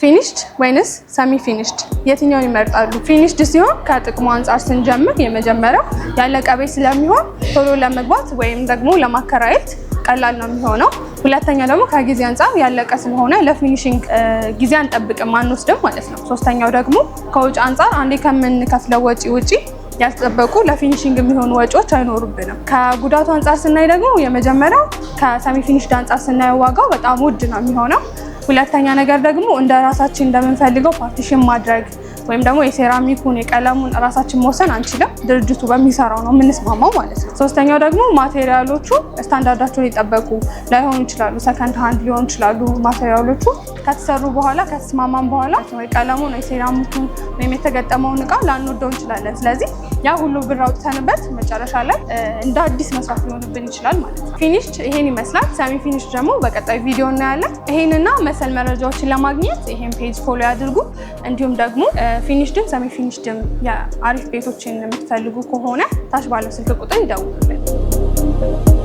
Finished ወይንስ semi finished የትኛውን ይመርጣሉ? Finished ሲሆን ከጥቅሙ አንጻር ስንጀምር የመጀመሪያው ያለቀ ቤት ስለሚሆን ቶሎ ለመግባት ወይም ደግሞ ለማከራየት ቀላል ነው የሚሆነው። ሁለተኛ ደግሞ ከጊዜ አንጻር ያለቀ ስለሆነ ለ finishing ጊዜ አንጠብቅም፣ አንወስድም ማለት ነው። ሶስተኛው ደግሞ ከወጪ አንጻር አንዴ ከምንከፍለው ወጪ ውጪ ያልተጠበቁ ለ finishing የሚሆኑ ወጪዎች አይኖሩብንም። ከጉዳቱ አንጻር ስናይ ደግሞ የመጀመሪያው ከ semi finished አንጻር ስናየው ዋጋው በጣም ውድ ነው የሚሆነው። ሁለተኛ ነገር ደግሞ እንደ ራሳችን እንደምንፈልገው partition ማድረግ ወይም ደግሞ የሴራሚኩን የቀለሙን ራሳችን መወሰን አንችልም። ድርጅቱ በሚሰራው ነው የምንስማማው ማለት ነው። ሶስተኛው ደግሞ material ኦቹ standard ኣቸውን የጠበቁ ላይሆኑ ይችላሉ። Second hand ሊሆኑ ይችላሉ። Material ኦቹ ከተሰሩ በኋላ፣ ከተስማማን በኋላ ወይ ቀለሙን ወይ ሴራሚኩን ወይም የተገጠመውን እቃ ላንወደው እንችላለን። ስለዚህ ያ ሁሉ ብር አውጥተንበት መጨረሻ ላይ እንደ አዲስ መስራት ሊሆንብን ይችላል ማለት ነው። Finished ይሄን ይመስላል። Semi finished ደግሞ በቀጣይ ቪዲዮ እናያለን። ይሄንና መሰል መረጃዎችን ለማግኘት ይሄን page follow ያድርጉ። እንዲሁም ደግሞ finished ም semi finished ም የአሪፍ ቤቶችን የምትፈልጉ ከሆነ ታች ባለው ስልክ ቁጥር ይደውሉልን።